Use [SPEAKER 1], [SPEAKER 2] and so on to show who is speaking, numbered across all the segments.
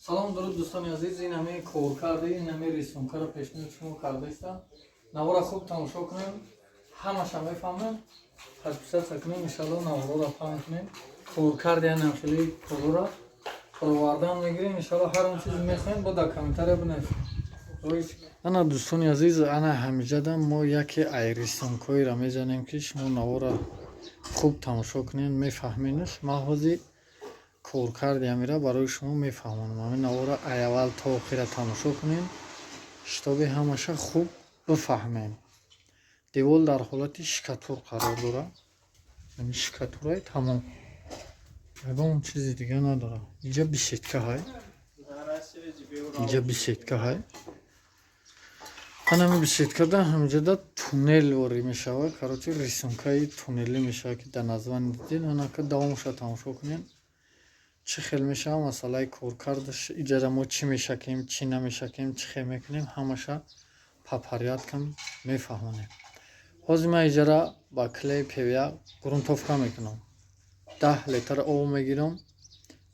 [SPEAKER 1] Салом, дуруд, дӯстони азиз. Ин ҳамаи коркарди, ин ҳамаи рисункаро пешниҳод шумо кардаистам. Навора хуб тамошо кунем, ҳамаша мефаҳмем. Подписаться кунем, иншалло наворро паҳн кунем. Коркарди янам хеле корора баровардан мегирем, иншалло. Ҳар он чизе мехоҳем, бо дар комментария бинависем. Ана, дӯстони азиз, ана ҳамиҷада мо яке ай рисункҳоеро мезанем, ки шумо навора хуб тамошо кунед, мефаҳменаш. Ман ҳозир коркарди ҳамира барои шумо мефаҳмонам. Ҳамин навора ай аввал то охира тамошо кунед, чтобы ҳамаша хуб бифаҳмем. Девол дар ҳолати штукатур қарор дорад. Ҳамин штукатураи тамом, ягон чизи дига надорад. Инҷа беседка ҳай, инҷа беседка ҳай. Ана ҳамин беседкада ҳаминҷода туннел ворид мешавад. Короче, рисункаи туннелӣ мешавад, ки дар название дидед. Анака давомша тамошо кунед, чӣ хел мешавад масъалаи коркардаш. Иҷара мо чӣ мешакем, чӣ намешакем, чӣ хел мекунем, ҳамаша по порядкам мефаҳмонем. Ҳозир ман иҷара ба клей ПВА грунтовка мекунам. 10 литр об мегирам,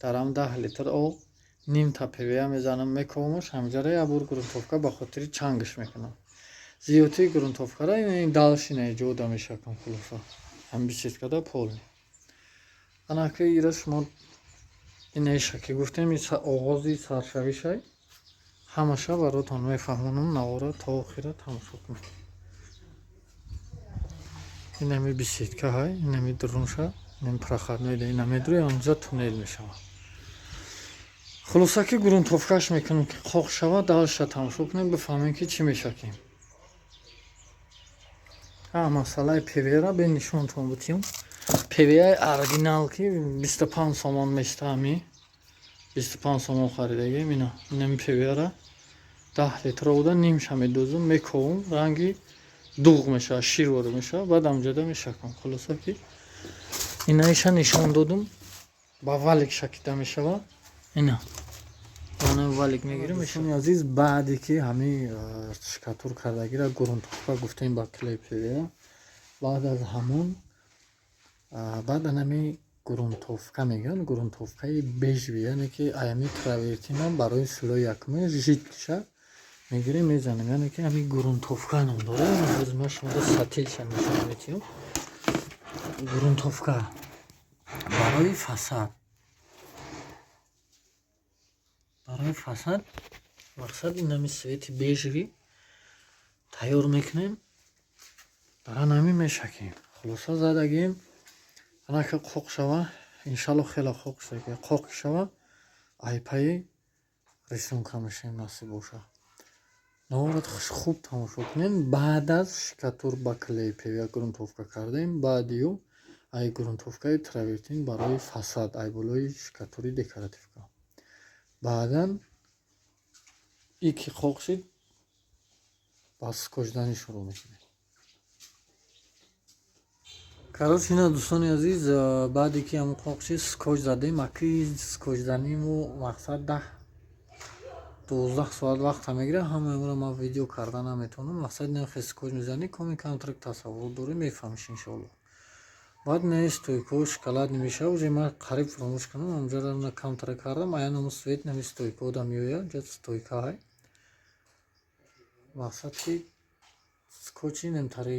[SPEAKER 1] дар ҳам 10 литр об нимта ПВА мезанам, мековамаш. Ҳамиҷара як бор грунтовка ба хотири чангаш мекунам. Зиёдтии грунтовкара дальше наиҷода мешакам. Хулоса, ҳамин беседкада полный. Анака ира шумо инаиша ки гуфтем, оғози саршавишай. Ҳамаша баротон мефаҳмонам, навора то охира тамошо кунед. Инами беседка ҳай, инами дурунша, инами проходной, ина медури, онҷа туннел мешавад. Хулоса ки грунтовкаш мекунем, ки қоқ шавад. Дальше тамошо кунем, бифаҳмем, ки чӣ мешакем. Масъалаи ПВАра бе нишонтон бутем. ПВАи оригинал, ки 25 сомон мешта, ҳами 25 сомон харидагем. Ина, инами ПВАра 10 литр буда, нимша медозум, мековум, ранги дуғ мешавад, шир ворид мешавад, баъд амҷода мешакам. Хулоса ки инаиша нишон додум, ба валик шакида мешавад. Ина валик мегирем. Дӯстони азиз, баъде ки ҳамин штукатур кардагира грунтовка гуфтем ба клей ПВА, баъд аз ҳамон баъд анами грунтовка мегӯянд, грунтовкаи бежевый, яъне ки аями травертинам барои слой якуми жидкиша мегирем, мезанем, яъне ки ҳамин грунтовка ном дорад. Ҳозир ман шуморо сатилша нишон медиҳам. Грунтовка барои фасад, барои фасад. Мақсад инами цвети бежевый тайёр мекунем, дар анами мешакем. Хулоса, задагем. Анака қоқ шава, иншалло, хеле қоқ қоқ шава, айпаи рисунка мешавем, насиб боша. Наворат хуб тамошо кунем. Баъд аз штукатур ба клей ПВА грунтовка кардем, баъди ӯ ай грунтовкаи травертин барои фасад, ай болои штукатури декоративка. Баъдан и ки қоқ шид, ба скотчданӣ шурӯъ мекунем. Короче, ина, дӯстони азиз, баъде ки ҳамн қоқ шид, скотч задем. Аки скотчданиму мақсад 10-12 соат вақта мегирад. Ҳамаи онро ман видео карда наметавонам. Мақсад ина, скотч мезанӣ, коми камтарак тасаввур дорӣ, мефаҳмиш, иншоалло. Баъд не стойкаҳо шоколадный мешавад. Уже ман қариб фаромӯш кардам, ҳамҷоро камтара кардам. Аян ҳамн цвет нами стойкаҳо да меояд. Ҷа стойка ҳай. Мақсад ки скотчи немтари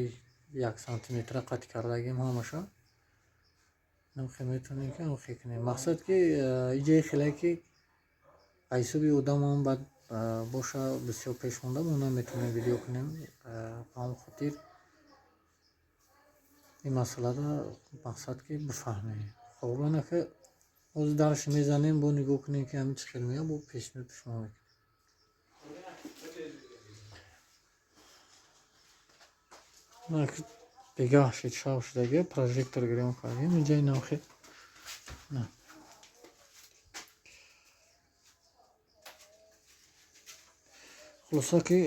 [SPEAKER 1] 1 сантиметра қатъ кардагим ҳамаша. Намхе метавонем ки ҳамхе кунем. Мақсад ки иҷаи хеле ки ҳисоби одамам баъд боша, бисёр пеш монда, мо наметавонем видео кунем. Ба ҳамн хотир ин масъаларо мақсад ки бифаҳмем. Хоб, анака ҳозир дальше мезанем, бо нигоҳ кунем, ки ҳамин чӣ хел меояд, бо пешниҳоди шумо мекунем. Бегаҳ шид, шаб шудаги, прожектор гирён кардем инҷа, инамхе. Хулоса ки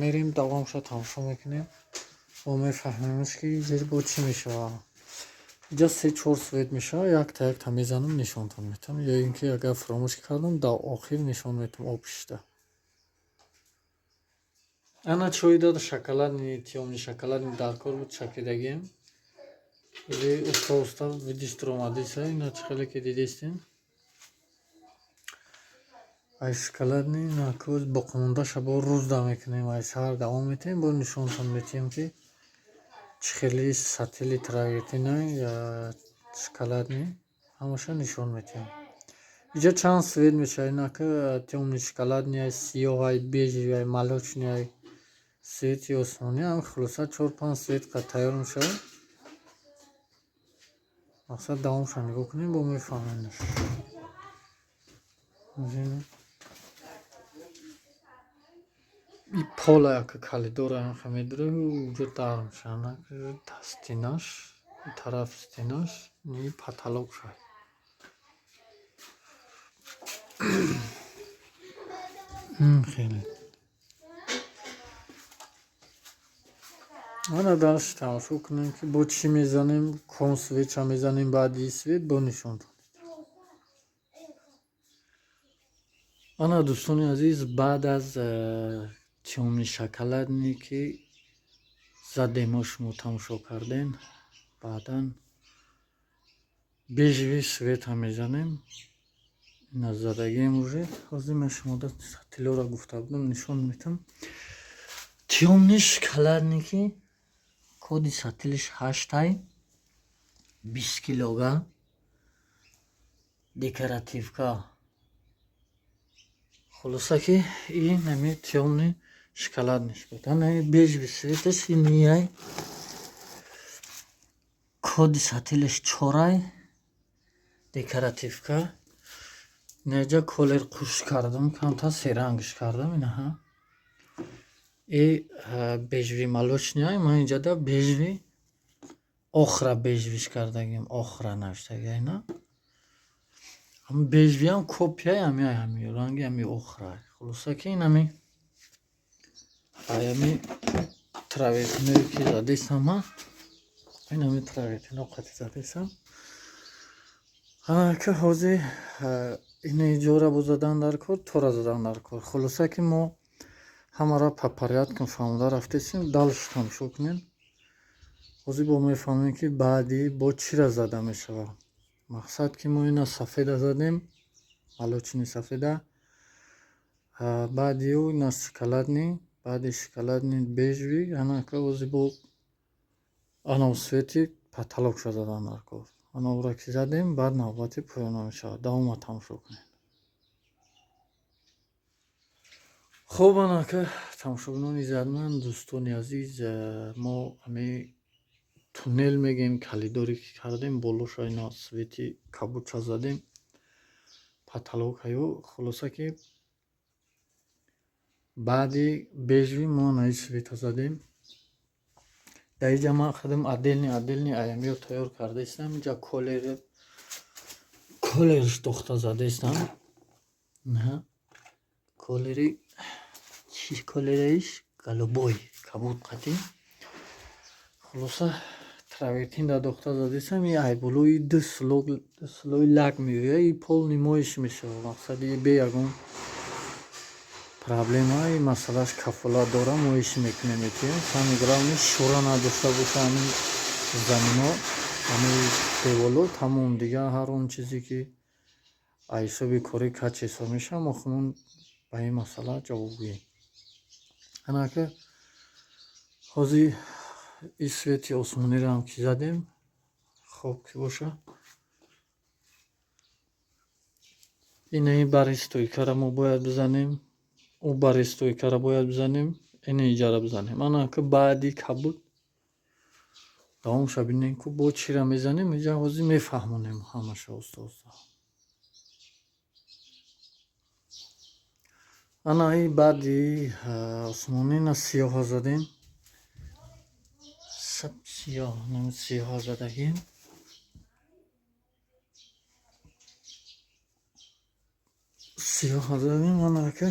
[SPEAKER 1] мерем, давомша тамошо мекунем, мо мефаҳмемш, ки инҷа бо чӣ мешавад. Инҷа се чор цвет мешавад, якта якта мезанам, нишонтон метавам, ё ин ки агар фаромӯш кардам, дар охир нишон метавам об шишта. Ана чой дод, шоколадный, тёмный шоколадный дар кор буд, шакидагием. Уже уста уста видиш дуромадиса, ина чӣ хеле ки дидистем. Ай шоколадный накоз боқимондаша бо рӯз да мекунем, ай саҳар давом метиҳем, бо нишонтон метиҳем, ки чӣ хели сатили травертина шоколадный ҳамаша нишон метиҳем. Иҷа чанд цвет мешавад, инака тёмный шоколадный, сиёҳай, бежевый, молочный, цвети осмонӣ, ҳам хулоса 4-5 цвет тайёр мешавад. Мақсад давомша нигоҳ кунем, бо мефаҳмем. И пола яка калидора ҳамха медура, уҷо дар мешавад. Стенаш, и тараф стенаш, ни потолок шад. Хеле. Ана дальше тамошо кунем, ки бо чӣ мезанем, ком свеча мезанем, баъди свет бо нишонтон. Ана дӯстони азиз, баъд аз тёмный шоколадный ки задемо шумо тамошо кардем, баъдан бежевый света мезанем. Ина задагием уже. Ҳозир ман шумода тиллоро гуфта будам, нишон метам. Тёмный шоколадный ки коди сатилиш 8, 20 килога, декоративка. Хулоса ки ин ҳами тёмный шоколадный буд. Ана бежевый светаш инияй, коди сатилиш 4, декоративка. Инаҷа колер қуш кардам, камтар серангш кардам инаҳа. И бежевый молочный, ман инҷада бежевый охра бежевиш кардагим, охра навиштагия ина. Ҳам бежевиам копияи ҳами ҳами ранги ҳами охра. Хулоса ки ин ҳами ҳами травертиное ки задестам ман, ин ҳами травертино қати задестам. Ҳанака ҳозир ина иҷора бо задан дар кор, тора задан дар кор. Хулоса ки мо ҳамаро по порядкам фаҳмода рафтесем, дальше тамошо кунем. Ҳозир бо мефаҳмем, ки баъди бо чира зада мешавад. Мақсад ки мо ина сафеда задем, молочный сафеда, баъди ӯ ина шоколадный, баъди шоколадный бежевый, анака ҳозир бо анав свети потолокша задан дар кор. Анавра ки задем, баъд навбати поёна мешавад. Давома тамошо кунем. Хуб, анака тамошобинони иззатманд, дӯстони азиз, мо ҳами туннел мегӯем, калидоре ки кардем, болоша ина свети кабудша задем, потолокаю. Хулоса ки баъди бежевый мо анаи света задем. Дар инҷа ман худам отдельный отдельный аямиё тайёр кардаистам. Инҷа колерш дохта задаистам. Колери чӣ колераиш голубой кабуд қатӣ. Хулоса травертин дар дохта задаистам. И айболои ду слой лак меояд, и полный моиш мешавад. Мақсади бе ягон проблема, и масъалаш кафолат дора, моиш мекунем метиҳем. Самое главное шӯра надошта боша ҳамин замино, ҳамин деволо, тамом. Дигар ҳар он чизе ки аз ҳисоби кори кач ҳисоб мешавад, мо худамон ба ин масъала ҷавобгӯем. Анака ҳозир ин свети осмониро ҳам ки задем, хоб ки боша. Инаи бари стойкаро мо бояд бизанем, ӯ бари стойкаро бояд бизанем, ина иҷара бизанем. Анака баъди кабуд давомша бинем, ку бо чира мезанем, инҷа ҳозир мефаҳмонем ҳамаша оста оста. Ана и баъди осмонӣ ина сиёҳа задем. Саб сиёҳ, сиёҳа задагим. Сиёҳа задем, анака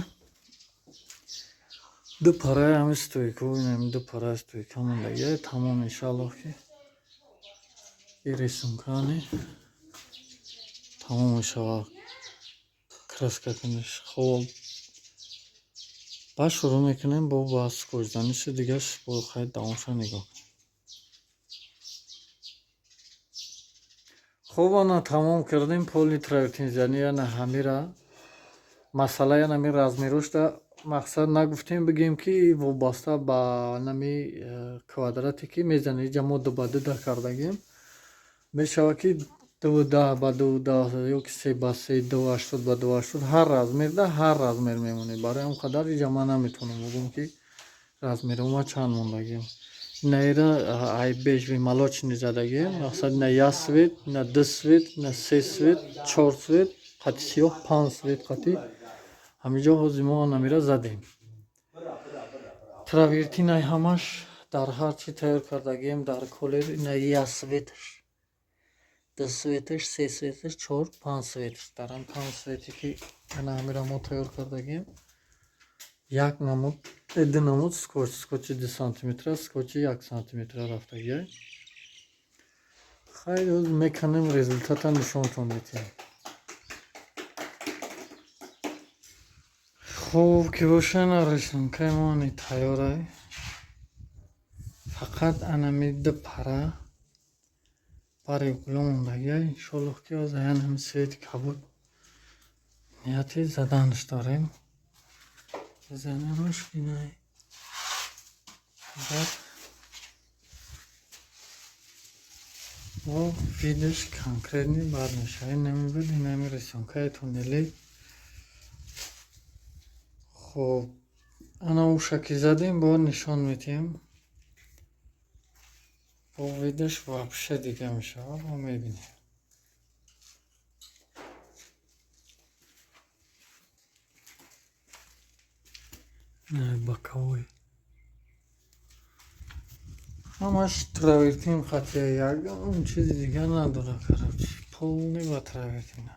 [SPEAKER 1] ду параи ҳами стойка, инами ду параи стойка мондагия, тамом иншааллоҳ ки и рисункани тамом мешавад. Краска куниш. Хоб, баъд шурӯъ мекунем бо баскӯжданиши дигаш, бо хайр давомша нигоҳ кунем. Хуб, ана тамом кардем поли травертинзани, ана ҳамира Масъалаи нами размерошда мақсад нагуфтем, бигем ки вобаста ба нами квадрате ки мезанем. Иҷа мо ду ба ду кардагем, мешавад ки 2,10 ба 2,10 ё ки 3 ба 3, 2,80 ба 2,80, ҳар размерда ҳар размер мемонед. Барои ҳам қадар иҷа ман наметавонам бигӯм, ки размерома чанд мондагем. Инаира ай бежевый молочный задагем. Мақсад, ина як цвет, ина ду цвет, ина се цвет, чор цвет қати сиёҳ, панҷ цвет қати. Ҳаминҷо ҳозир мо намира задем. Травертинай ҳамаш дар ҳар чӣ тайёр кардагием дар колер. Ина як цветаш, ду цветаш, се цветаш, чор, панҷ цветаш. Дар ҳам панҷ цвете ки ана ҳамира мо тайёр кардагием, як намуд, ду намуд скотч, скотчи 2 сантиметра, скотчи 1 сантиметра рафтагиай. Хайр, мекунем, результата нишонтон медиҳем. Хуб ки боша, ина рисункаи мо ани тайёрай. Фақат анами ду пара бари гуло мондагиай. Иншоаллоҳ, ки ҳозир ҳами цвети кабуд нияти заданаш дорем. Бизанемаш инай, баъд мо видаш конкретный баъд мешавад. Инами буд инами рисункаи туннели. Хуб, ана уша ки задем, бояд нишон медиҳем, бо видаш вообще дига мешавад, мо мебинем. Боковой ҳамаш травертин хатия, ягон чизи дига надорад. Короче, полный ба травертина.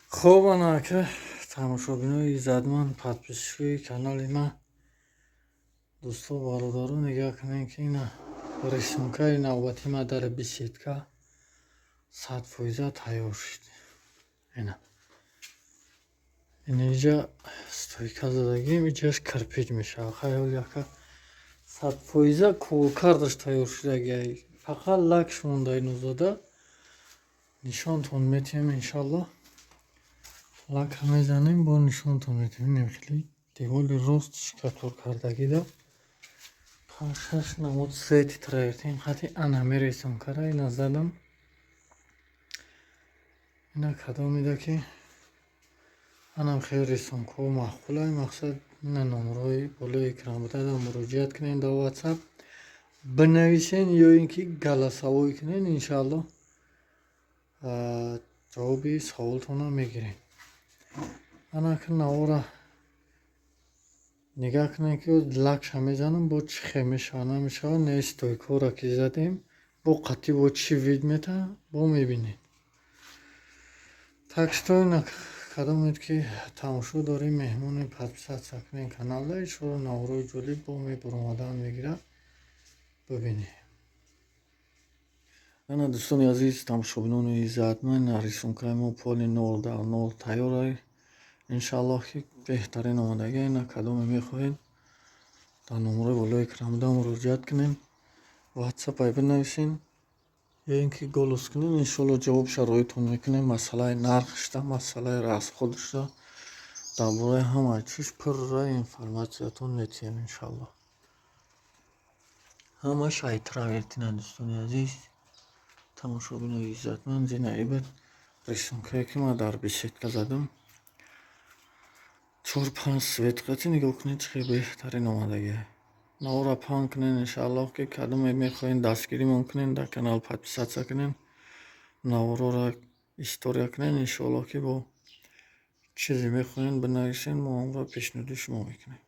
[SPEAKER 1] Хуб, ана ака, тамошобинои иззатманд, подписчикои канали ман, дӯсто, бародаро, нигаҳ кунед, ки ина рисункаи навбати ма дар беседка 100% тайёр шуд. Ина инаиҷа стойка задагим, иҷаш кирпич мешавад. Хаёл яка 100% коркардаш тайёр шудагиай, фақат лакш монда. Инозода нишонтон метиҳем, иншаллоҳ. Лакра мезанем, бо нишонтон метиҳем. Инем хеле деволи рост штукатур кардагида панҷ, шаш намуд цвети травертин хати анами рисункара ина задам. Ина кадомида ки анам хеле рисункҳо маъқулай, мақсад, ина номерҳои болои экран буда, муроҷиат кунед, дар WhatsApp бинависен ё ин ки голосовой кунед, иншааллоҳ, ҷавоби саволтонро мегирем. Ана ки навора нигаҳ кунед, ки лакша мезанам, бо чӣ хел мешавад, намешавад. Не, стойкаҳоро ки задем, бо қатъӣ бо чӣ вид метаҳад, бо мебинед. Так что ина кадомед ки тамошо дорем, меҳмоне, подписаться кунед каналда. Иншоалло, наворҳои ҷолиб бо мебаромадан мегирад, бибинед. Ана, дӯстони азиз, тамошобинони иззатманд, рисункаи мо полный нол дар нол тайёр. Иншааллоҳ, ки беҳтарин омодагӣ. Ина кадоме мехоҳед, дар номерҳои болои экран буда муроҷиат кунед, WhatsApp ай бинависед ё ин ки голос кунед, иншоалло, ҷавоб шароитон мекунем. Масъалаи нархшда, масъалаи расходшда, дар бораи ҳамаи чиз пурра информатсиятон метиҳем, иншааллоҳ. Ҳамаш ай травертина. Дӯстони азиз, тамошобинои иззатманд, зинаи буд рисункае, ки ман дар беседка задам, чор, панҷ цвет қати. Нигоҳ кунед, чӣ хел беҳтарин омадагиа. Навора паҳн кунед, иншааллоҳ, ки кадоме мехоҳед, дастгиримон кунед, дар канал подписаться кунед, наворҳоро история кунед. Иншоаллоҳ, ки бо чизе мехоҳед, бинависед, мо онро пешниҳоди шумо мекунем.